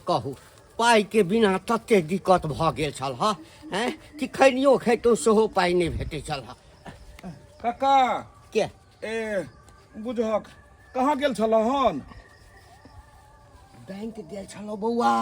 कहू पाइके बिना तते दिक्कत भऽ गेल छल हँ हैं कि खैनियो खैतहुँ सेहो पाइ नहि भेटै छल हँ। काका। के? ए बुझहक कहाँ गेल छलह हन? बैंक गेल छलहुँ बौआ।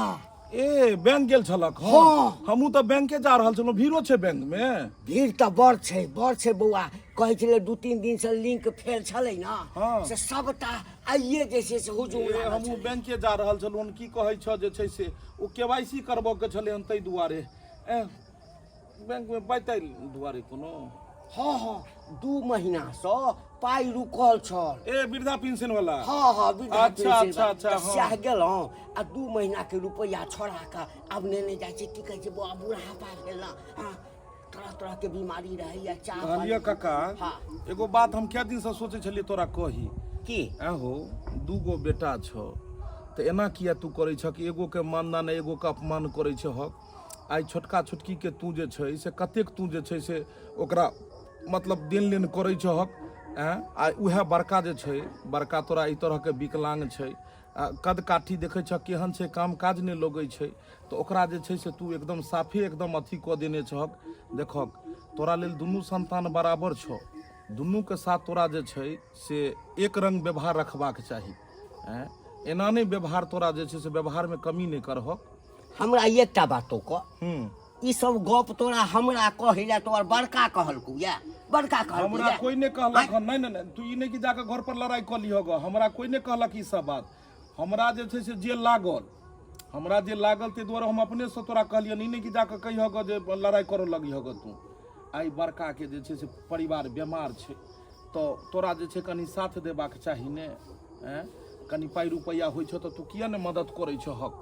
ए बैंक गेल छलक? हँ। हमहूँ तऽ बैंके जा रहल छलहुँ। भीड़ो छै बैंक मे? भीड़ तऽ बड़ छै, बड़ छै बौआ। कहै छलै 2-3 दिन से लिंक फेल छलै ने। हँ। से सबटा आइए जे छै से हुजूम ए लागल हमहूँ छलै। बैंके जा रहल छलहुँ हन। की कहै छह जे छै से ओ के वाई सी करबऽ के छलै हन ताहि दुआरे। ए बैंक मे पाइ ताइ दुआरे कोनो? हँ हँ, 2 महीनासँ पाइ रुकल छल। ए वृद्धा पेंशन वाला? हँ हँ, वृद्धा अच्छा, पेंशन अच्छा, वाला। अच्छा, तऽ हँ। सएह गेलहुँ आ 2 महीनाके रुपैआ छोड़ा कऽ आब नेने जाइ छी। की कहै छै बौआ, बुढ़ापा भेल ने, हँ, तरह तरह के बीमारी रहैया। चाह कहलियै पानी- काका, हँ। एगो बात हम कए दिनसँ सोचै छलियै तोरा कही। की? एहो 2 गो बेटा छौ तऽ एना किया तू करै छह कि एगो के मानदान एगो के अपमान करै छहक? आइ छोटका छोटकी के तू जे छै से कतेक तू जे छै से ओकरा मतलब देन लेन करै छहक। आँय, आ उएह बड़का जे छै, बड़का तोरा एहि तरहके विकलांग छै, आ कद काठी देखै छह केहन छै, काम काज नहि लगै छै, तऽ ओकरा जे छै से तू एकदम साफे एकदम अथी कऽ देने छहक। देखहक तोरा लेल दुनू संतान बराबर छौ, दुनूके साथ तोरा जे छै से एक रंग व्यवहार रखबाक चाही। आँय, एना नहि व्यवहार तोरा जे छै से व्यवहारमे कमी नहि करहक। हमरा एकटा बात तो कह, ई सब गप तोरा हमरा कहै लए तोहर बड़का कहलकौ या? बड़का कहलकौ हमरा या? कोई नहि कहलक हन। नहि नहि नहि, तू ई नहि कि जाके घर पर लड़ाई कऽ लिह गऽ। हमरा कोई नहि कहलक ई सब बात। हमरा जे छै से जे लागल, हमरा जे लागल ताहि दुआरे हम अपनेसँ तोरा कहलियनि। ई नहि कि जाके कहिह गऽ जे लड़ाई करऽ लगिह गऽ तू। आइ बड़काके जे छै से परिवार बेमार छै तऽ तोरा जे छै कनि साथ देबाक चाही ने। आँय, कनि पाइ रुपैआ होइ छौ तऽ तू किया नहि मदद करै छहक?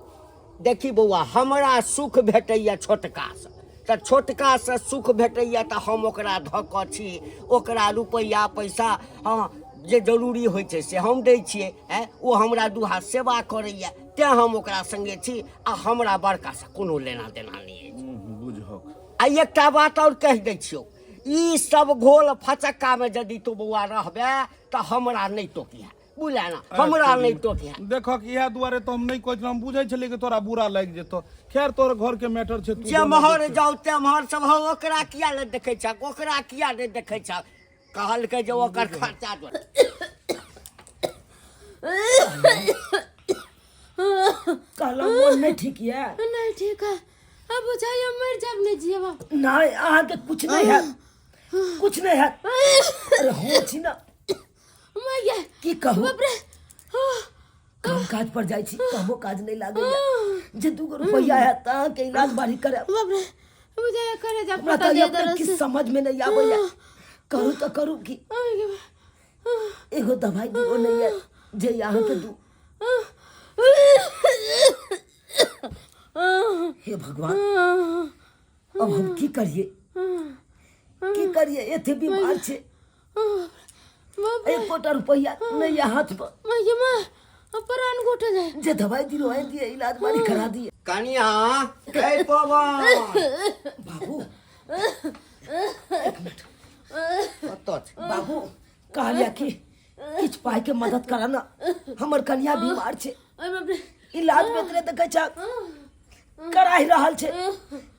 देखी बौआ, हमरा सुख भेटैया छोटकासँ, तऽ छोटकासँ सुख भेटैया तऽ हम ओकरा धऽ कऽ छी, ओकरा रुपैआ पैसा हँ जे जरूरी होइ छै से हम दै छियै। आँय, ओ हमरा दू हाथ सेवा करैया तेँ हम ओकरा सङ्गे छी आ हमरा बड़कासँ कोनो लेना देना नहि अछि। बुझहक। आ एकटा बात आओर कहि दै छियौ, ई सब घोल फचक्कामे यदि तू बौआ रहबे तऽ हमरा नहि टोकिहे, बुझले ने, हमरा नहि टोकिहे। देखक इएह दुआरे तऽ हम नहि कहै छलहुँ, हम बुझै छलियै कि तोरा बुरा लागि जेतौ। खैर तोहर घरके मैटर छै, तू जेम्हर जाउ तेम्हर सब हौ, ओकरा किया नहि देखै छह, ओकरा किया नहि देखै छह, कहलकै जे ओकर खर्चा दो। कहलहुँ मोन नहि ठीक यऽ? नहीं ठीक है, अब बुझाइयो मर जाब नहीं जियब। नहि, अहाँके कुछ नहि हैत, कुछ नहीं हैत। अरे हम छी ना। मैया। की कहू? बाप रे। काम काज पर जाइ छी, कामो काज नहीं लागैया। जे 2 गो रुपैया हैत तऽ अहाँके इलाज बारी करायब। बाप रे, बुझाइयो करे जा हमरा पता तऽ दे अपने दरस। किछु समझ में नहीं आबैया, करू तऽ करू की। एगो दवाई दियो नहीं है जे अहाँके दू। हे भगवान, अब हम की करिए, की करिए, एते बीमार छे, एकोटा रुपैया नहीं है हाथ पर। मैया माँ, प्राण घुटल है। जे दवाई दिलो है दिए, इलाज बारी करा दिए। कनिया, ए पवन। बाबू एक मिनट। कतऽ छै? बाबू कहलिया कि किछु पाइ के मदद करा ना, हमर कनिया बीमार छे, इलाज बेतरे देखै छ कराहि रहल छे,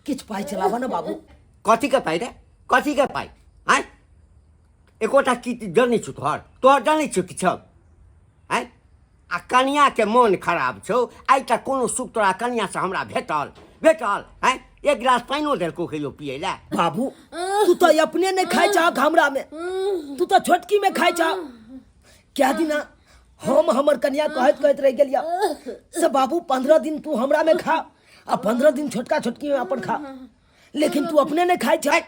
किछु पाइ चलाबऽ ना बाबू। कथी के पाइ रे, कथी के पाइ? आँय, एकोटा की जनै छौ तोहर, तोहर जनै छौ किछु? आँय, आ कनिया के मन खराब छौ, आइ तक कोनो सुख तोरा कनिया से हमरा भेटल? भेटल? आँय, एक गिलास पानिओ देलकौ कहियो पियै लए? बाबू तू तो अपने नहीं खाइ छहक हमरा में, तू तो छोटकी में खाइ छहक। क्या दिना हम हमर कनिया कहैत कहैत रहि गेलिया से बाबू 15 दिन तू हमरा में खा आ 15 दिन छोटका छोटकी में अपन खा, लेकिन तू अपने नहीं खाइ छह।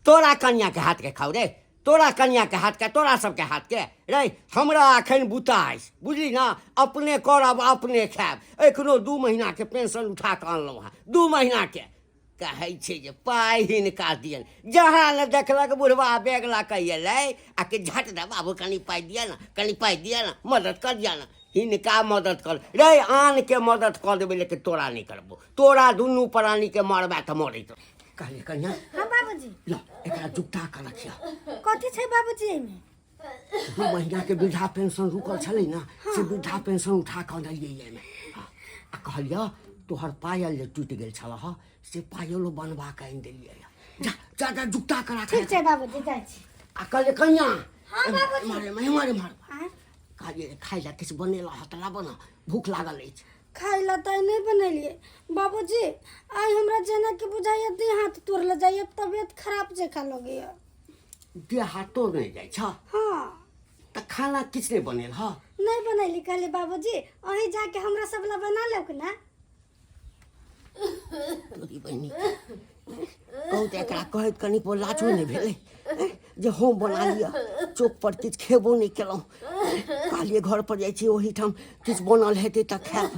तोरा कनिया के हाथ के खाउ रे, तोरा कनिया के हाथ के, तोरा सबके हाथ के रे। हमरा अखन बुता अछि, बुझली ना, अपने करब अपने खायब। एखनो 2 महीना के पेंशन उठा कऽ अनलहुँ हँ, 2 महीना के। कहै छै जे पाइ हिनका दियन, जहाँ ने देखलक बुढ़वा बैग लऽ कऽ एलै आ कि झट दे बाबू कनि पाइ दिअ ने, कनि पाइ दिअ ने, मदद कर दिअ ने। हिनका मदद कर रे, आनके मदद कऽ देबै लेकिन तोरा नहि करबो, तोरा दुनू प्राणीके मरबा तऽ मरैत। कहलियै कनिया। हाँ बाबूजी। ल एकरा जुगता कऽ रखिया। कथी छै बाबूजी एहिमे? 2 महीना के वृद्धा पेंशन रुकल छलै ने, से वृद्धा पेंशन उठा कऽ अनलियै एहिमे। आ कहलियऽ तोहर पायल जे टूटि गेल छलह से पायलो बनवा कऽ आनि देलियै जा जा जा जुगता करा ठीक छै बाबूजी जाइ छी आ कहलियै कनिया हाँ, बाबूजी। मारे मारे मारे मारे आँय कहलियै खाय लए किछु बनेलह हँ तऽ लाबऽ ने भूख लागल अछि खाय लए तऽ नहि बनेलियै बाबूजी आइ हमरा जेनाकि बुझाइए देह हाथ तोड़ले जाइए तबियत खराब जकाँ लगैए देह हाथ तोड़ नहि जाइ छ हाँ तऽ खाना किछु नहि बनेल हँ नहि बनेली कहली बाबूजी अहीं जाके हमरा सब ला बना लेब ने तोरी बहिनी कहू तऽ एकरा कहैत कनिको लाजो नहि भेलै जे हम बना लिअ चौक पर किछु खेबो नहि केलहुँ कहलियै घर पर जाइ छी ओहिठाम किछु बनल हेतै तऽ खायब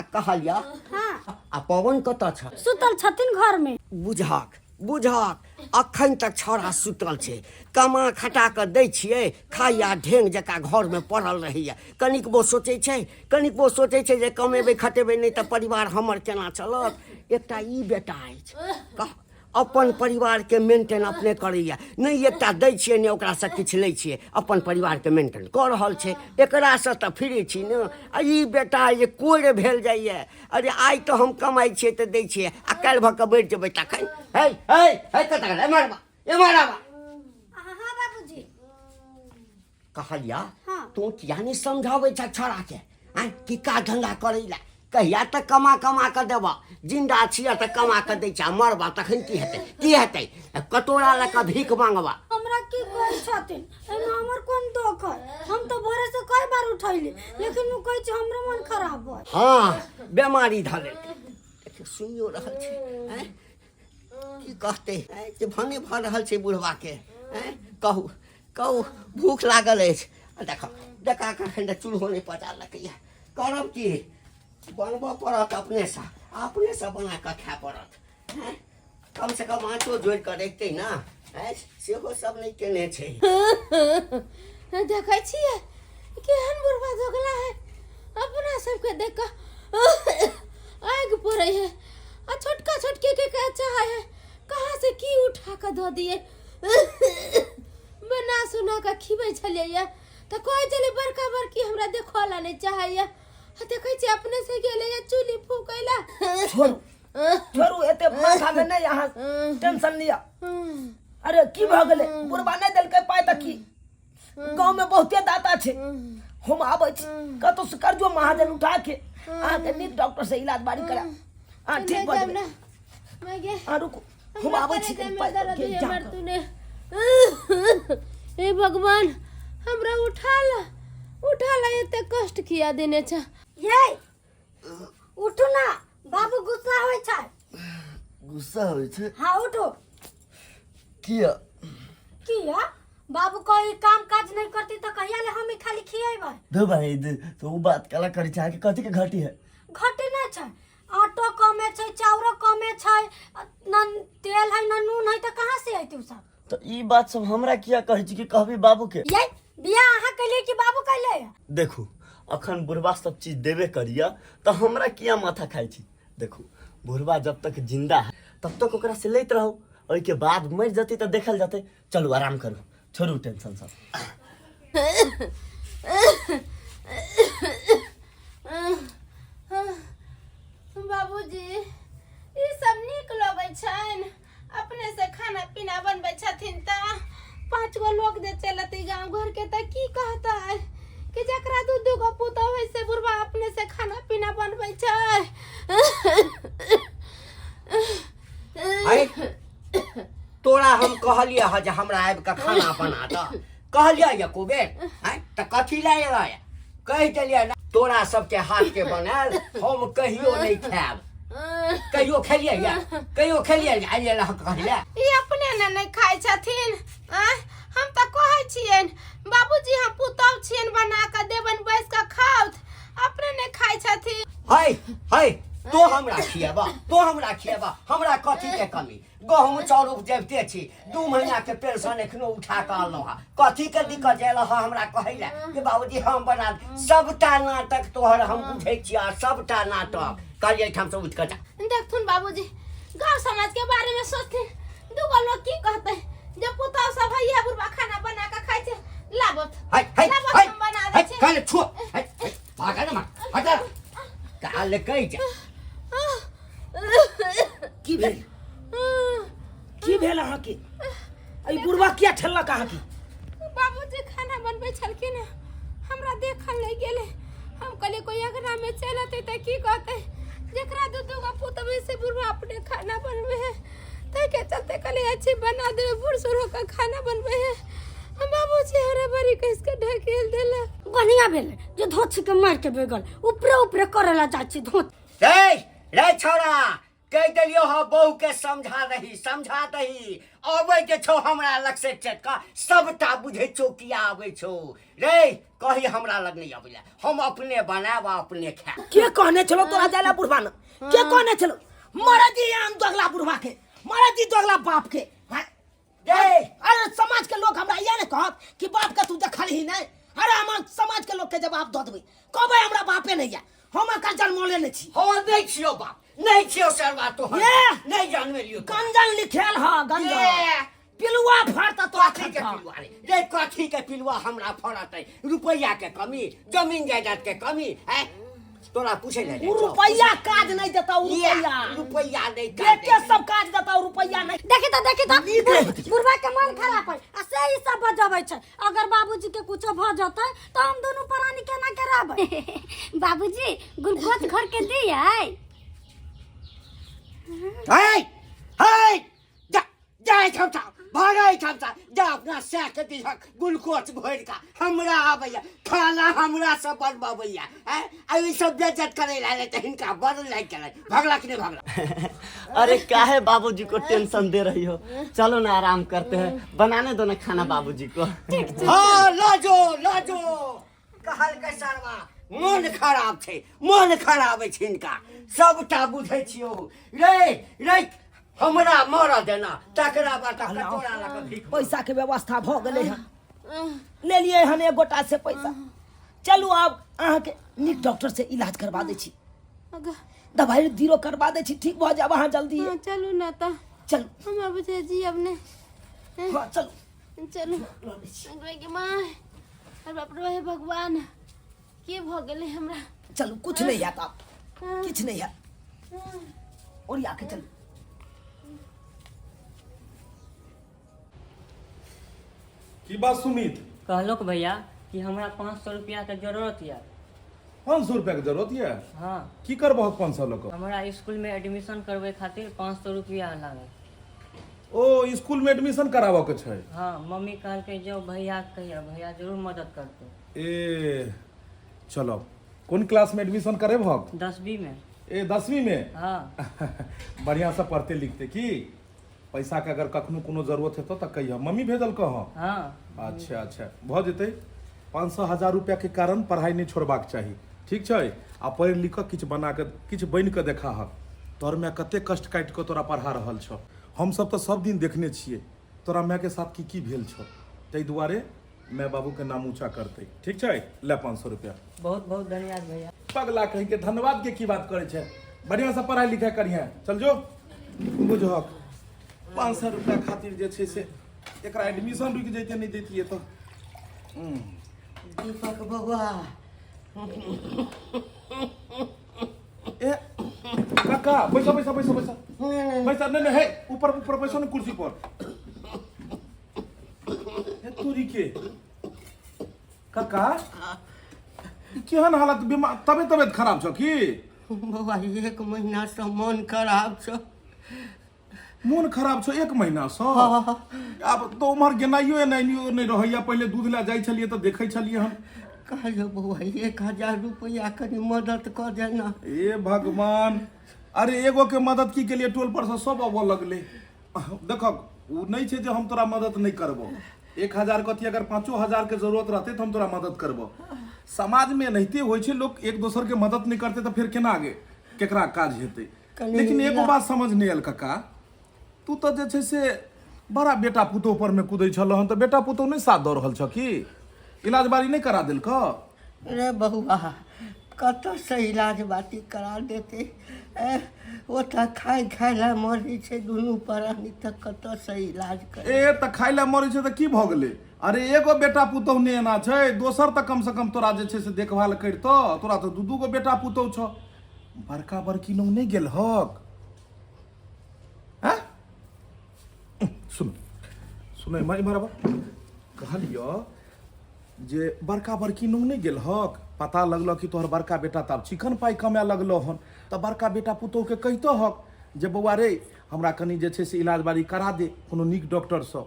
आ कहलियै हाँ आ पवन कतऽ छ सुतल छथिन घर में बुझक बुझक अखन तक छौड़ा सुतल छै कमा खटा कऽ दै छियै खाइया ढेंग जकाँ घरमे पड़ल रहैया कनिकबो सोचै छै कनिकबो सोचै छै जे कमेबै खटेबै नहि तऽ परिवार हमर केना चलत एकटा ई बेटा अछि कह अपन परिवारके मेंटेन अपने करैया नहि एकटा दै छियै नहि ओकरासँ किछु लै छियै अपन परिवारके मेंटेन कऽ रहल छै एकरासँ तऽ फ्री छी ने आ ई बेटा जे कोरि भेल जाइए अरे आइ तऽ हम कमाइ छियै तऽ दै छियै आ काल्हि भऽ कऽ मरि जेबै तखन है है है कतऽ गेलै एम्हर आबऽ एम्हर आबऽ हाँ बाबूजी कहलिया हाँ। तू किया नहि समझाबै छ छोड़ाके आँय कि काज धंधा करै लए कहिया तक कमा कमा कऽ देबऽ जिन्दा छियै तऽ कमा कऽ दै छै आ मरबा तखन की हेतै की हेतै कटोरा लऽ कऽ भीख मांगबा हमरा की कहै छथिन एहिमे हमर कोन दोख है हम तऽ भोरे से कई बार उठैली लेकिन ओ कहै छै हमरो मन खराब है हाँ बेमारी धऽ लेलकै देखियौ सुनियो रहल छै आँय की कहतै आँय जे भने भऽ रहल छै बुढ़बाके आँय कहू कहू भूख लागल अछि आ देखऽ देखा कखन तऽ चूल्हो नहि पचा लकैया करब की बनबऽ पड़त अपनेसँ अपनेसँ बना कऽ खाय पड़त आँय कम से कम आँचो जोड़ि कऽ रखतै ने आँय सेहो सब नहि केने छै देखै छियै केहन बुढ़बा दोगला है अपना सबके देख कऽ आगि पड़ै है आ छोटका छोटकी के के चाहे है कहाँ से की उठा कऽ दऽ दिए बना सुना कऽ खिबै छलियै तऽ कहै छलै बड़का बड़की हमरा देखऽ ला नहि चाहैया आ देखै छियै अपने से गेलै चूल्ही फूकै ला छोड़ू छोड़ू एते माथा में नहीं अहाँ टेंशन लिअ अरे की भऽ गेलै बुढ़बा नहि देलकै पाइ तऽ की गाँव में बहुते दाता छै हम आबै छी कतौ से कर्जो महाजन उठा के अहाँके नीक डॉक्टर से इलाज बारी करा अहाँ ठीक भऽ जेबै अहाँ रुकू हम आबै छी कनि पाइ के जा कऽ। हे भगवान हमरा उठा ला उठा ला एते कष्ट किया देने छ ये उठू ना बाबू गुस्सा होइ छै गुस्सा होइ छै हाँ उठू किया किया बाबू कोई काम काज नहीं करती तो कहिया ले हम ही खाली खिएबै दो भाई तो उ बात काला करी छै अहाँके कथी के घटी है घटे नहीं छै आटो कमे छै चाउरो कमे छै न तेल है न नून है तो कहाँ से अयतै उ सब तो ई बात सब हमरा किया कहै छी कि कहबी बाबू के ये बियाह अहाँ कैलियै कि बाबू कैले देखू अखन बुढ़बा सब चीज देबे करिया तऽ हमरा किया माथा खाइ छी देखू बुढ़बा जब तक जिंदा है तब तक ओकरा से लैत रहू ओहिके बाद मरि जेतै तऽ देखल जेतै चलू आराम करू छोड़ू टेंशन सब बाबूजी ई सब नीक लगै छनि अपने से खाना पीना बनबै छथिन तऽ पाँच गो लोग जे चलतै गाँव घर के तऽ की कहतै कि जकरा दू दू गो पुतोह है से बुढ़बा अपने से खाना पीना बनबै छै अरे तोरा हम कहलियै हँ जे हमरा आबि कऽ खाना बना दऽ कहलियै एको बेर आँय तऽ कथी लए एलै कहि देलियै ने तोरा सबके हाथ के बनायल हम कहियो नहि खायब कहियो खेलियै या कहियो खेलियै आइए लए कहलियै ई अपने ने नहि खाइ छथिन आँय हम तऽ कहै छियनि बाबूजी हम पुतहु छियनि बना कऽ देबनि बैस कऽ खाउथ अपने नहि खाइ छथिन है है तो हमरा खिएबा तो हमरा खिएबा हमरा कथी के कमी गहूम चाउर उपजबिते छी 2 महीना के पेंशन एखनो उठा कऽ अनलहुँ हँ कथी के दिक्कत आयल हँ हमरा कहै लए कि बाबूजी हम बना सबटा नाटक तोहर हम बुझै छियै सबटा नाटक कहलियै एहिठामसँ उठि कऽ जा देखथुन बाबूजी गांव समाज के बारे में सोचथिन दूगो लोग की कहते जे पुतहु सब है बुढ़बा खाना बना के खाइ छै लाबत है है लाबत है हम बना दै है छी कहले छुओ है है भागा ना मार हटा कहलकै जे की भेल की भेल अहाँके एहि बुढ़वा किया ठेलक अहाँके बाबूजी खाना बनबै छलखिन हँ हमरा देखल नहि गेलै हम कहलियै कोई अगना में चलि अतै तऽ की कहतै जकरा दू दू गो पुतबै से बुढ़वा अपने खाना बनबै है ताहिके चलते कहलियै अच्छी बना देबै बूढ़ सूढ़ होकर खाना बनबै है हम बाबूजी हमरा बड़ी कस के ढकेल देलक बढ़िया भेलै जे धोछ के मारि के बेगल ऊपरे ऊपरे करे ला जाइ छी धोछ रे रे छौड़ा कहि देलियौ हँ बहू के समझा दही समझा दही अबै जे छौ हमरा लग से चटका सबटा बुझै छौ किया अबै छौ रे कही हमरा लग नहि अबै हम अपने बनायब आ अपने खायब के कहने छलो तोरा जाइला बुढ़वा न के कहने छलो मरे दी आम दोगला बुढ़वा के मरे दी दोगला बाप के हैं? रे अरे समाज के लोग हमरा इहे ने कहत कि बाप के तू देखल ही नहीं अरे हम समाज के लोग के जवाब दऽ देबै कहबै हमरा बापे नहीं है हम एकर जन्मले नहीं छी हम नहि छियौ बाप नहि छियौ सरवा तोहर ये! नहि जनमेलियौ तोरा। गंजन लिखेल ह गंजन ये! पिलुआ फड़त तोरा कथी के खट्टा। पिलुआ रे रे कथी के पिलुआ हमरा फड़तै रुपैआ के कमी जमीन जायदाद के कमी है तोरा पूछे ले उ रुपैया काज नहीं देता उ रुपैया रुपैया नहीं काज बेटे सब काज देता उ रुपैया नहीं देखी तो देखी तो नीक रहै छै। बुढ़वा के मन खराब है आ से ई सब बजबै छै अगर बाबूजी के कुछो भऽ जेतै तऽ हम दुनू प्राणी केना के रहबै बाबूजी ग्लूकोज घर के दियै हे हे जा जा एहिठामसँ भाग एहिठामसँ जा अपना सएहके दिहक ग्लूकोज घोरि कऽ हमरा आबैया खाना हमरा से बनबैया आँय आ ई सब बेज्जत करै लए तऽ हिनका बड़ लागि गेलै भगला कि नहि भगला अरे काहे बाबूजी को टेंशन दे रही हो चलो ना आराम करते हैं बनाने दो ना खाना बाबूजी को हाँ लऽ जो लऽ जो कहलकै सरवा मन खराब छै मन खराब अछि हिनका सबटा बुझै छियौ रे रे हमरा मरऽ देना तकरा बाद कटोरा लऽ कऽ भीख पैसा के व्यवस्था भऽ गेलै हन लेलियै हन एक गोटा से पैसा चलू आब अहाँके नीक डॉक्टर से इलाज करबा दै छी दवाई जीरो करबा दै छी ठीक भऽ जायब अहाँ जल्दी हाँ, चलू ना तऽ चलू हमरा बुझे जी अब नहि हाँ चलू चलू गे माँ अरे बाप रे हे भगवान के भऽ गेलै हमरा चलू कुछ नहीं हैत आब किछु नहीं हैत ओरिया के चलू की बात सुमित कहलक भैया कि हमरा 500 रुपया के जरूरत यऽ 500 रुपया के जरूरत यऽ हाँ की करबहक 500 लऽ कऽ हमरा स्कूल में एडमिशन करबै खातिर 500 रुपया लागत ओ स्कूल में एडमिशन कराबऽ के छै हाँ मम्मी कहलकै जो भैया के कहिया भैया जरूर मदद करतौ ए चलो कोन क्लास में एडमिशन करेबहक 10वीं में ए 10वीं में हाँ बढ़िया से पढ़ते लिखते की पैसा के अगर कखनो कोनो जरूरत हेतौ तऽ कहिह मम्मी भेजल कह हाँ अच्छा अच्छा भऽ जेतै 500 1000 रुपया के कारण पढ़ाई नहि छोड़बाक चाही ठीक छै आ पढ़ि लिख कऽ किछु बना कऽ किछु बनि कऽ देखाहक तोहर माय कते कष्ट काटि कऽ तोरा पढ़ा रहल छौ हमसभ तऽ सब दिन देखने छियै तोरा मायके साथ की की भेल छौ ताहि दुआरे माय बाबूके नाम ऊँचा करतै ठीक छै ले 500 रुपया बहुत बहुत धन्यवाद भैया पगला कहीं के धन्यवाद के की बात करे छै बढ़िया से पढ़ाई लिखाई करिहे चल जो बुझहक 500 रुपया खातिर जे छै से एकरा एडमिशन रुकि जैते नहि दैतियै तऽ दीपक बौआ ए काका बैसा बैसा बैसा बैसा बैसा नहीं नहीं हे ऊपर ऊपर बैसो ना कुर्सी पर हे तोरी के काका ई केहन हालत बीमार तबियत तबियत खराब छौ की बौआ एक महीनासँ मन खराब छौ मोन खराब छौ एक महीना सँ आब तऽ उम्हर गेनाइयो एनाइयो नहि रहैया पहिले दूध लए जाइ छलियै तऽ देखै छलियै हम कहलियौ बौआ 1000 रुपैआ कनि मदद कऽ दे ने ए भगवान अरे एगो के मदद की केलिए टोल पर से सब अबऽ लगले देखक ओ नहि छै जे हम तोरा मदद नहि करबो 1000 कथी अगर 5000 के जरूरत रहतै तऽ हम तोरा मदद करबो समाज में एनाहिते होइ छै लोक एक दोसर के मदद नहि करतै तऽ फेर केना आगे केकरा काज हेतै लेकिन एगो बात समझ नहि आयल काका तू तऽ जे छै से बड़ा बेटा पुतोह पर मे कुदै छल हन तऽ बेटा पुतोह नहि साथ दऽ रहल छ की इलाज बारी नहि करा देलक रे बौआ कतऽसँ इलाज बाती करा देतै ओ तऽ खाय खाय लए मरै छै दुनू प्राणी तऽ कतऽसँ इलाज कर ए तऽ खाय लए मरै छै तऽ की भऽ गेलै अरे एगो बेटा पुतोह नहि एना छै दोसर तऽ कमसँ कम तोरा जे छै से देखभाल करितौ तोरा तऽ दू दू गो बेटा पुतोह छौ बड़का बड़की लोग नहि गेल हक आँय? सुन सुन इम्हर इम्हर आबऽ कहलियौ जे बड़का बड़की नुंग नहि गेल हक पता लगलो कि तोहर बड़का बेटा तऽ आब चिकन पाइ कमाए लगलो हन तऽ बड़का बेटा पुतोहुके कहितो हक जे बौआ रे हमरा कनि जे छै से इलाज बारी करा दे कोनो नीक डॉक्टरसँ।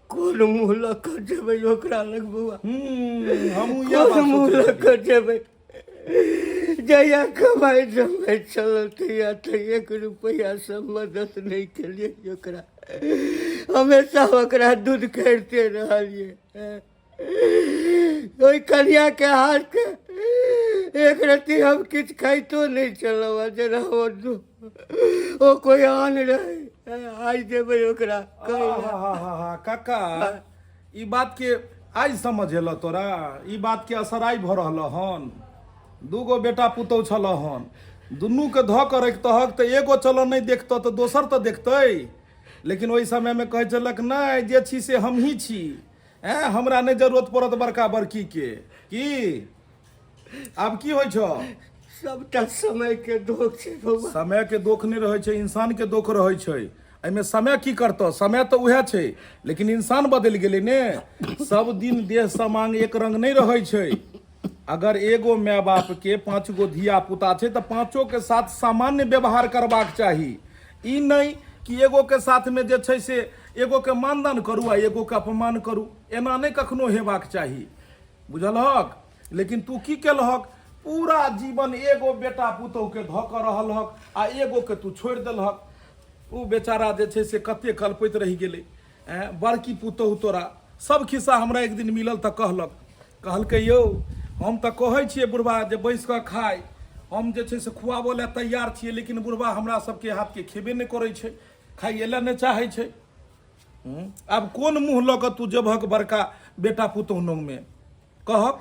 कोन मुँह लऽ कऽ जेबै ओकरा लग बौआ? हमहूँ इएह कोन बात मुँह सोचै लऽ छलियै। कऽ जेबै? जहिया कमाइ जमै छलहुँ तहिया तऽ एक रुपैआसँ मदद नहि केलियै ओकरा, हमेशा ओकरा दूध करिते रहलियै। ओहि कनियाके हाथके एक रत्ती हम किछु खाइतो नहि छलहुँ हँ, जेना ओ कोइ आन रहै। आइ जेबै ओकरा कहै लए। हा हा हा काका, ई बात के आइ समझ एलऽ तोरा? ई बात के असर आइ भऽ रहल हन? दूगो बेटा पुतहु छल हन, दुनूके धऽ कऽ रखितहक तऽ एगो चलऽ नहि देखतऽ तऽ दोसर तऽ देखतै। लेकिन ओहि समयमे कहै छलक नहि, जे छी से हमही छी, ऐं हमरा नहि जरूरत पड़त बड़का बड़कीके। की आब की होइ छौ? सबटा समय के दोख छै बौआ। समय के दोख नहि रहै छै, इंसान के दोख रहै छै। एहिमे समय की करतौ? समय तऽ उएह छै, लेकिन इंसान बदलि गेलै ने। सब दिन देह समांग एक रंग नहि रहै छै। अगर एगो माय बाप के पाँच गो धिया पुता छै तऽ पाँचो के साथ सामान्य व्यवहार करबाक चाही। ई नहि कि एगो के साथ में जे छै से एगो के मानदान करू आ एगो के अपमान करू, एना नहि कखनो हेबाक चाही, बुझलहक? लेकिन तू की केलहक? पूरा जीवन एगो बेटा पुतोहु के धऽ कऽ रहलहक आ एगो के तू छोड़ि देलहक। ओ बेचारा जे छै से कते कलपैत रहि गेलै। ऐं बड़की पुतोहु तोरा सब खिस्सा हमरा एक दिन मिलल तऽ कहलक, कहलकै यौ हम तऽ कहै छियै बुढ़बा जे बैस कऽ खाइ, हम जे छै से खुआबऽ लए तैयार छियै, लेकिन बुढ़बा हमरा सबके हाथके खेबे नहि करै छै, खाइए लए नहि चाहै छै। आब कोन मुँह लऽ कऽ तू जेबहक बड़का बेटा पुतोहु नौमे कहक?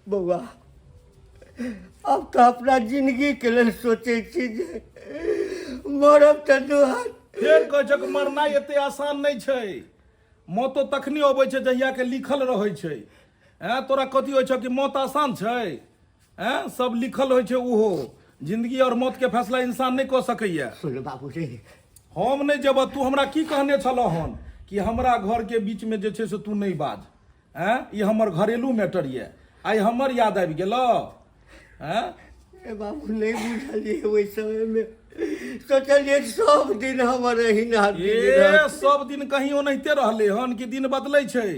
बौआ, आब तऽ अपना जिंदगीके लेल सोचै छी जे मरब तऽ दू हाथ। फेर कहै छक मरनाइ एते आसान नहि छै। मौतो तखनी अबै छै जहियाके लिखल रहै छै। ऐं तोरा कथी होइ छौ कि मौत आसान छै? ऐं सब लिखल होइ छै ओहो। जिंदगी और मौत के फैसला इंसान नहि कऽ सकैया। सुन बाबू रे, हम नहि जेबह। तू हमरा की कहने छलह हन कि हमरा घरके बीचमे जे छै से तू नहि बाज, ऐं ई हमर घरेलू मैटर यऽ। आइ हमर याद आबि गेलौ? ऐं ए बाबू, नहि बुझलियै ओहि समयमे, सोचलियै सब दिन हमर एहिना दिन ए रहत। सब दिन कहीं ओनाहिते रहलै हन कि दिन बदलै छै?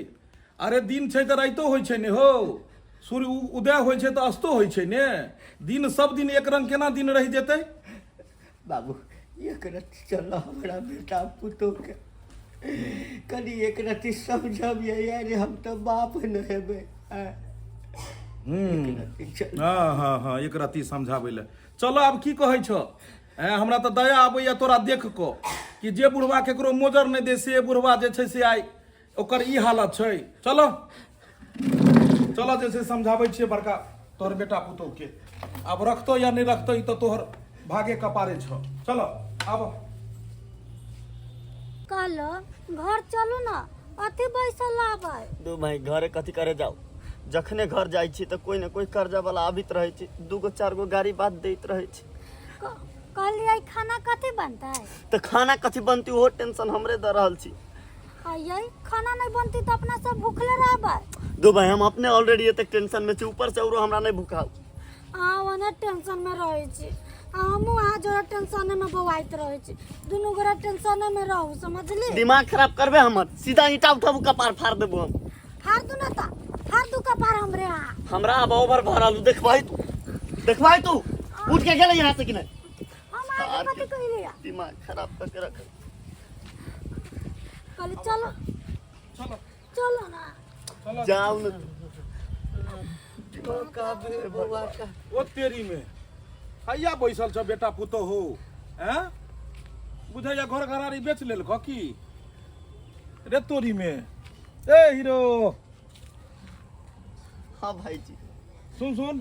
अरे दिन छै तऽ राइतो होइ छै ने हो, सूर्य उदय होइ छै तऽ अस्तो होइ छै ने। दिन सब दिन एक रंग केना दिन रहि जेतै? बाबू, एक रत्ती चल, हमरा बेटा पुतोहके कनि एक रत्ती समझबियै यार, हम तऽ बाप नहि हेबै। आँय, एक रत्ती चल। हँ हँ हँ एक रत्ती समझाबै लए चल। आब की कहै छौ? ऐं हमरा तऽ दया आबैया तोरा देख कऽ कि जे बुढ़वा केकरो मोजर नहि दे से बुढ़वा जे छै से आइ ओकर ई हालत छै। चलो चलो, जे छै समझाबै छियै बड़का तोहर बेटा पुतोह के। आब रखतो या नहि रखतो ई तऽ तोहर भागे कपारे छौ। चलो आब। कहलो घर चलू ना, अथी बैसल आबै। दू भाई घरे कथी करे जाओ? जखने घर जाइ छी तऽ कोई ने कोई कर्जा वाला आबित रहै छै, दूगो चार गो गाड़ी बात दैत रहै छै। कहलियै खाना कथी बनतै? तऽ खाना कथी बनतै ओहो टेंशन हमरे दऽ रहल छी। आइयै खाना नहीं बनती तो अपना सब भूखले रहबै। दू भाई, हम अपने ऑलरेडी एतेक टेंशन में छी, ऊपर से औरो हमरा नहीं भूखाओ। अहाँ ओने टेंशन में रहै छी आ हमहूँ अहाँ जोड़ा टेंशने में बौआइत रहै छी। दुनू गोरा टेंशने में रहू, समझली? दिमाग खराब करबे हमर, सीधा ईंटा उठाबू कपार फाड़ देबो हम। फाड़ दू ना ता फाड़ दू कपार हमरे। अहाँ हमरा अब ओवर भऽ रहल, देखबै तू, देखबै तू उठ के गेलै यहाँ से कि नहीं। हम अहाँके कथी कहलियै? दिमाग खराब करके रख। कहली चलो। चलो। चलो ना। जाओ न। ओ तेरी में हैया बैसल छ बेटा पुतोहु, हैं बुझैया घर घरारी बेच लेलक की रे तोरी में? ए हीरो। हाँ भाईजी। सुन सुन,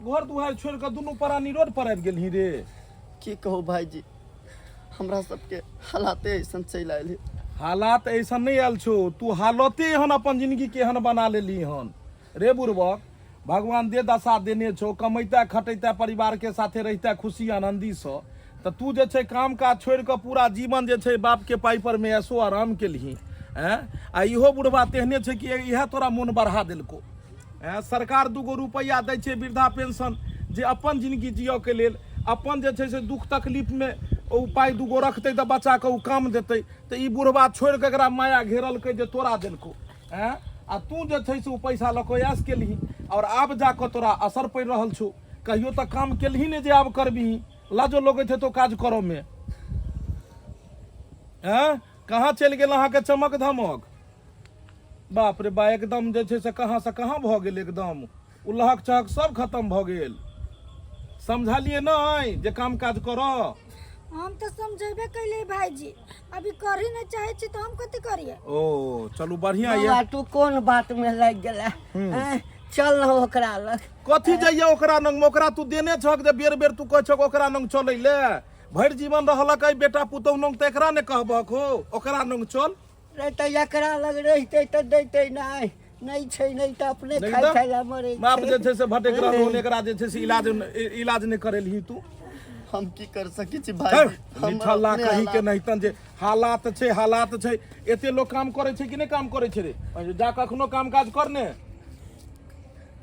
घर दुआरि छोड़ि कऽ दुनू प्राणी रोड पर आबि गेलही रे? की कहू भाईजी, हमरा सबके हालाते ऐसन चलि आयल है। हालात ऐसन नहि आयल छौ, तू हालते एहन अपन जिंदगी के एहन बना लेली हन रे बुड़बक। भगवान दे दशा देने छौ, कमैते खटैते परिवार के साथे रहिते खुशी आनंदी सँ, तऽ तू जे छै काम काज छोड़ि कऽ पूरा जीवन जे छै बाप के पाइ पर मे ऐशो आराम केलही। ऐं आ इहो बुढ़बा तेहने छै कि इएह तोरा मोन बढ़ा देलको। ऐं सरकार दूगो रुपैआ दै छै वृद्धा पेंशन जे अपन जिनगी जियऽ के लेल, अपन जे छै से दुख तकलीफ मे ओ पाइ दूगो रखतै तऽ बच्चा के ओ काम देतै, तऽ ई बुढ़बा छोड़ि कऽ एकरा माया घेरलकै जे तोरा देलको। ऐं आ तू जे छै से ओ पैसा लऽ कऽ ऐश केलही आओर आब जा कऽ तोरा असर पड़ि रहल छौ। कहियो तऽ काम केलही नहि जे आब करबिही, लाजो लगैत हेतौ काज करऽ मे। ऐं कहाँ चलि गेल अहाँके चमक धमक? बाप रे बा, एकदम जे छै से कहाँ से कहाँ भऽ गेल, एकदम उलहक चहक सब खत्म भऽ गेल। समझलियै नहि जे काम काज करऽ? हम तऽ समझेबे कैले भाईजी, अभी करही नहीं चाहे छी तो हम कथी करिए। ओ चलू बढ़िया ये। बौआ तू कोन बात में लागि गेला? आँय, चल ना ओकरा लग। कथी जाइए ओकरा लग? ओकरा तू देने छक जे बेर बेर तू कहै छक ओकरा लग चलै ले? भरि जीवन रहलक एहि बेटा पुतहु लग, तऽ एकरा ने कहबहक हो ओकरा लग चल। रे तऽ एकरा लग रहितै तऽ दैतै नहि, नहि छै नहि तऽ अपने नहि खाइ तऽ खाइ लए मरै बाप छै। जे छै से भटकि रहल हन, एकरा जे छै से इलाज इलाज नहि करेलही तू। हम की कर सकै छी भाई? निठल्ला कही के नहीं तन जे हालात छै, हालात छै। एते लोक काम करै छै कि नहि काम करै छै रे? जा कखनो काम काज कर ने।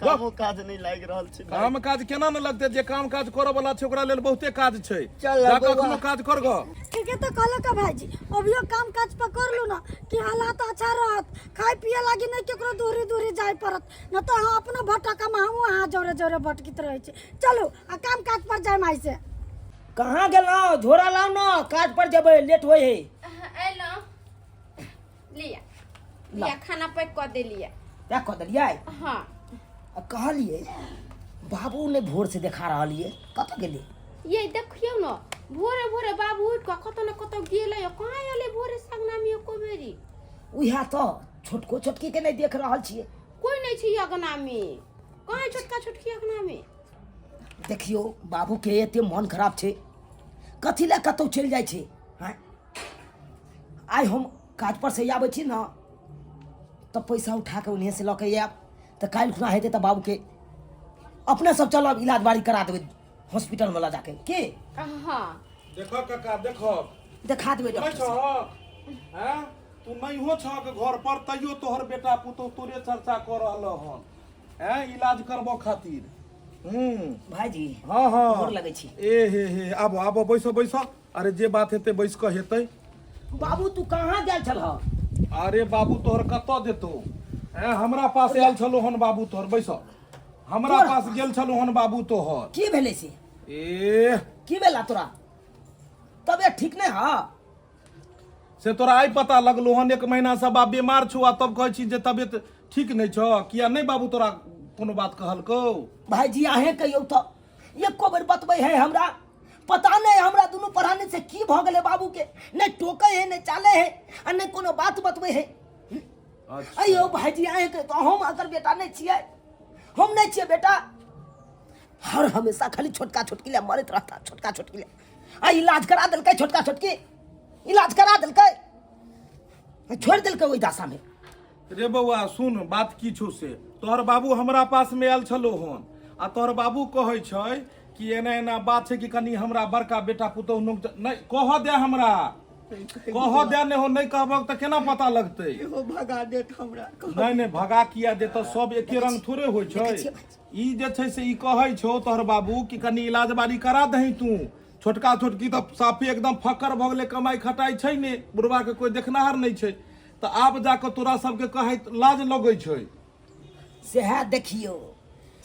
कामो काज नहि लागि रहल छै भाई। काम काज केना ने लगतै? जे काम काज करऽ वाला छै ओकरा लेल बहुते काज छै। चल जा बौआ। कखनो काज कर गऽ। ठीके तो कहलक है भाईजी, अभियो काम काज पकड़ लू ना कि हालात अच्छा रहत, खाए पिए लागी नहीं केकरो दूरी दूरी जाए पड़त, न तो हम अपनो भटक हम अहाँ जोरे जोरे भटकित रहे छी। चलू आ काम काज पर जाए माई से। कहाँ गेलहुँ? झोरा लाउ ना, काज पर जेबै, लेट होइ है। अयलहुँ, लिया लिया, खाना पैक कऽ देलियै। पैक कऽ देलियै? हाँ। आ कहलियै बाबू ने भोर से देखा रहल ये, कतऽ गेलै? ये देखियौ न, भोरे भोरे बाबू उठि कऽ कतऽ ने कतऽ गेलै, कहाँ एलै भोरे से अंगनामे एको बेरी? उएह तऽ छोटको छोटकी के नहि देख रहल छियै। कोइ नहि छै अंगनामे, कहाँ छोटका छोटकी अंगनामे? देखियौ बाबू के एते मन खराब छै, कथी लए कतहु चलि जाइ छै? आँय, आइ हम काज पर से आबै छी ने तऽ पैसा उठा कऽ ओन्हे से लऽ कऽ आयब, तऽ काल्हि खुना हेतै तऽ बाबूके अपने सब चलब, इलाज बारी करा देबै हॉस्पिटलमे लऽ जाके की। हाँ। देखऽ काका, देखऽ। देखा देबै नहि डॉक्टर से। छहक? आँय, तू नहियो छहक घर पर तैयो तोहर बेटा पुतोह तोरे चर्चा कऽ रहल हन, आँय, इलाज करबऽ खातिर। हूँ भाईजी। हाँ हाँ। गोर लगै छी। ए हे हे, आबो आबो, बैसो बैसो। अरे जे बात हेतै बैस कऽ हेतै। बाबू तू कहाँ गेल छलह? अरे बाबू तोहर कतऽ जेतौ? ऐं, हमरा पास आयल छलो हन बाबू तोहर। बैस, हमरा तोहर पास गेल छलो हन बाबू तोहर। की भेलै से? ए की भेला तोरा? तबियत ठीक नहि ह? से तोरा आइ पता लगलो हन? एक महीना से बाप बीमार छौ आ तब कहै छी जे तबियत ठीक नहि छौ। किया नहि बाबू तोरा कोनो बात कहलकौ? भाईजी अहें कहियौ तऽ एको बेर बतबै है हमरा? पता नहि हमरा दुनू पढ़ाने से की भऽ गेलै बाबू के, नहि टोकै है, नहि चाले है आ नहि कोनो बात बतबै है। अच्छा। अयो भाईजी अहें कहियौ तऽ, हम अगर बेटा नहि छियै? हम नहि छियै बेटा? हर हमेशा खाली छोटका छोटकी लए मरैत रहता, छोटका छोटकी लए। आ इलाज करा देलकै छोटका छोटकी, इलाज करा देलकै, छोड़ि देलकै ओहि दशामे। रे बौआ सुन, बात की छौ से तोहर बाबू हमरा पास मे आयल छलो हन आ तोहर बाबू कहै छै कि एना एना बात छै कि कनि हमरा बड़का बेटा पुतोहु नोक नहि कहऽ दे, हमरा कहऽ दे। नहि हो, नहि कहबक तऽ केना पता लगतै? इहो भगा देत हमरा। नहि नहि, भगा किया देतौ? सब एके रंग थोड़े होइ छै। देखै छियै भाईजी। ई जे छै से ई कहै छौ तोहर बाबू कि कनि इलाज बारी करा दही तू। छोटका छोटकी तऽ साफे एकदम फक्कर भऽ गेलै, कमाइ खटाइ छै नहि, बुढ़बाके कोइ देखनाहार नहि छै, तऽ आब जाकऽ तोरा सबके कहैत लाज लगै छै। सएह देखियौ,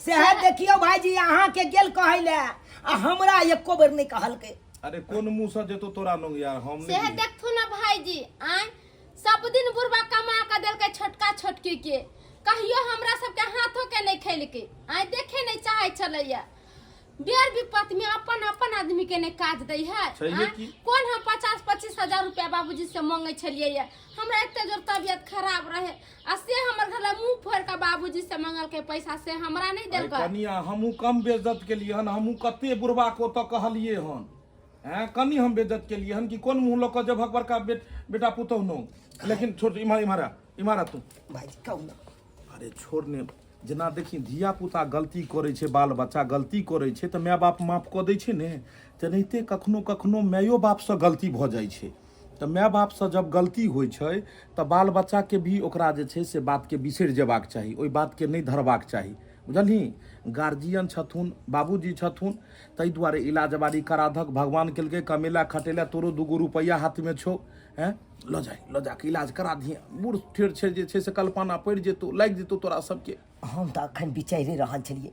सएह देखियौ भाईजी, अहाँके गेल कहै लए आ हमरा एको बेर नहि कहलकै। अरे कोन मुँह से जेतो तोरा लग यार, हम सेहे नहि। देखथु ना भाईजी, आँय, सब दिन बुढ़बा कमा के देलकै छोटका छोटकी के, कहियो हमरा सबके हाथों के नहीं खेलकै, आँय, देखे नहीं चाहे छलैया। बेर विपत में अपन अपन आदमी के नहीं काज दै है। छैहे आँय? की? कोन हम 50-25 हजार रुपया बाबूजी से मांगे छलियै ये, हमरा एते जोर तबियत खराब रहे आ से हमर घर मुंह फोड़ के बाबूजी से मांगलकै पैसा, से हमरा नहीं अरे देलकै। कनिया, हमहूँ कम बेइज्जत केलियै हन? हमहूँ कते बुढ़बा के ओतऽ कहलियै हन? हैं, कनि हम बेइज्जत केलियै हन कि कोन मुँह लऽ कऽ जेबहक बड़का बेटा पुतहु नो? लेकिन छोड़, इम्हर इम्हर आ, इम्हर आ तू। भाईजी कहू ना। अरे छोड़ ने, जेना देखी धियापुता गलती करै छै, बाल बच्चा गलती करै छै तऽ माय बाप माफ कऽ दै छै ने, तेनाहिते कखनो कखनो मायो बापसँ गलती भऽ जाइ छै। तऽ माय बापसँ जब गलती होइ छै तऽ बाल बच्चाके भी ओकरा जे छै से बातके बिसरि जेबाक चाही, ओहि बातके नहि धरबाक चाही, बुझलही। गार्जियन छथुन, बाबूजी छथुन, ताहि दुआरे इलाज बारी करा दहक। भगवान केलकै कमेला खटेला, तोरो दूगो रुपैआ हाथमे छौ, हैं लऽ जाय, लऽ जाके इलाज करा दिहे। बूढ़ ठेर छै जे छै से कल्पना पड़ि जेतौ, लागि जेतौ तोरा सबके। हम तऽ अखन विचारि रहल छलियै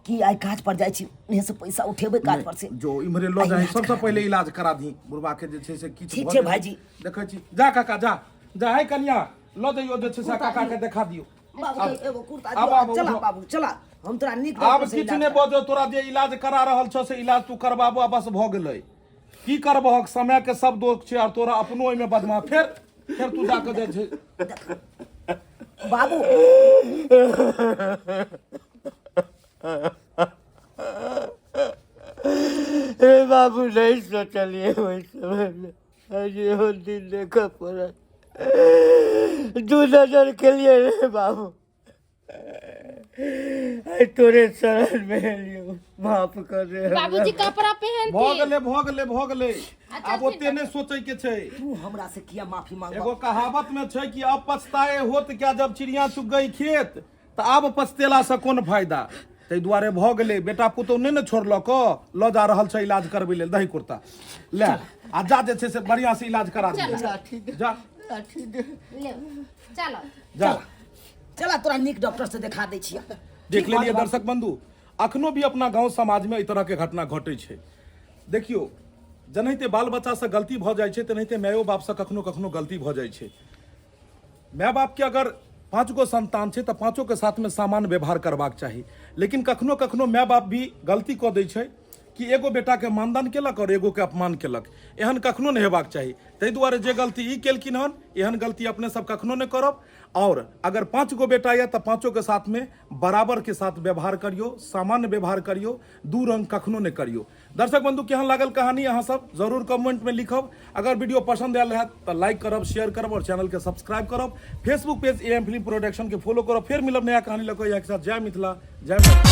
कि आइ काज पर जाइ छी, ओन्ने से पैसा उठेबै काज पर से। जो इम्हरे लऽ जाही, सबसँ पहिले इलाज करा दी बुढ़बा के जे छै से किछु। ठीक छै भाईजी। देखै छी, जा काका जा, जा है कनिया लऽ जइयो जे छै से काका के देखा दियौ। बाबू के एगो कुर्ता आब- दियौ, आब चला उठो। बाबू चला, हम तोरा नीक आब डॉक्टर से किछु इलाज नहि बजो, तोरा जे इलाज करा रहल छौ से इलाज तू करबाबो आ बस भऽ गेलै। की करबहक, समय के सब दोष छै और तोरा अपनो ओहिमे बदमा। फेर फेर तू जाके जाइ छै। बाबू हे बाबू, नहीं सोचलिए ओहि समयमे आज इहो दिन देखऽ पड़त। दू नजर केलिए रे बाबू, आइ तोरे शरण मे एलियौ, माफ कर दे हमरा। बाबूजी कपड़ा भऽ पहनती। गेलै, भऽ गेलै, भऽ गेलै, आब ओते नहि सोचै के छै। तू हमरा से किया माफी मांगबा? एगो कहावत में छै कि अब पछताए होत क्या जब चिड़िया चुग गई खेत। तऽ आब पछतेला से कोन फायदा? ताहि दुआरे भऽ गेलै, बेटा पुतोह नहि ने छोड़लक, लऽ जा रहल छै इलाज करबै लेल। दही कुर्ता ले आ जा, जे छै से बढ़िआँ से इलाज करा दे, जा। ले चलो। जा। चला, तोरा नीक डॉक्टर से देखा दै छियै। देख लेलिए दर्शक बंधु, अखनो भी अपना गांव समाज में एहि तरह के घटना घटै छै। देखियौ, जेनाहिते बाल बच्चासँ गलती भऽ जाइ छै, तेनाहिते मायो बापसँ कखनो कखनो गलती भऽ जाइ छै। माय बापके अगर 5 गो संतान छै तऽ पाँचोके साथमे सामान्य व्यवहार करबाक चाही, लेकिन कखनो कखनो माय बाप भी गलती कऽ दै छै कि एगो बेटाके मानदान केलक आओर एगोके अपमान केलक। एहन कखनो नहि हेबाक चाही। ताहि दुआरे जे गलती ई केलखिन हन, एहन गलती अपने सब कखनो नहि करब। और अगर 5 गो बेटा यऽ तऽ पाँचोके साथमे बराबर के साथ व्यवहार करियौ, सामान्य व्यवहार करियौ, दू रंग कखनो नहि करियौ। दर्शक बंधु, केहन लागल कहानी अहाँ सब जरूर कमेंट में लिखब। अगर वीडियो पसंद आयल हैत तऽ लाइक करब, शेयर करब और चैनल के सब्सक्राइब करब। Facebook page A M film production के फॉलो करब। फेर मिलब नया कहानी लऽ कऽ। इएह के साथ जय मिथिला, जय मैथिली।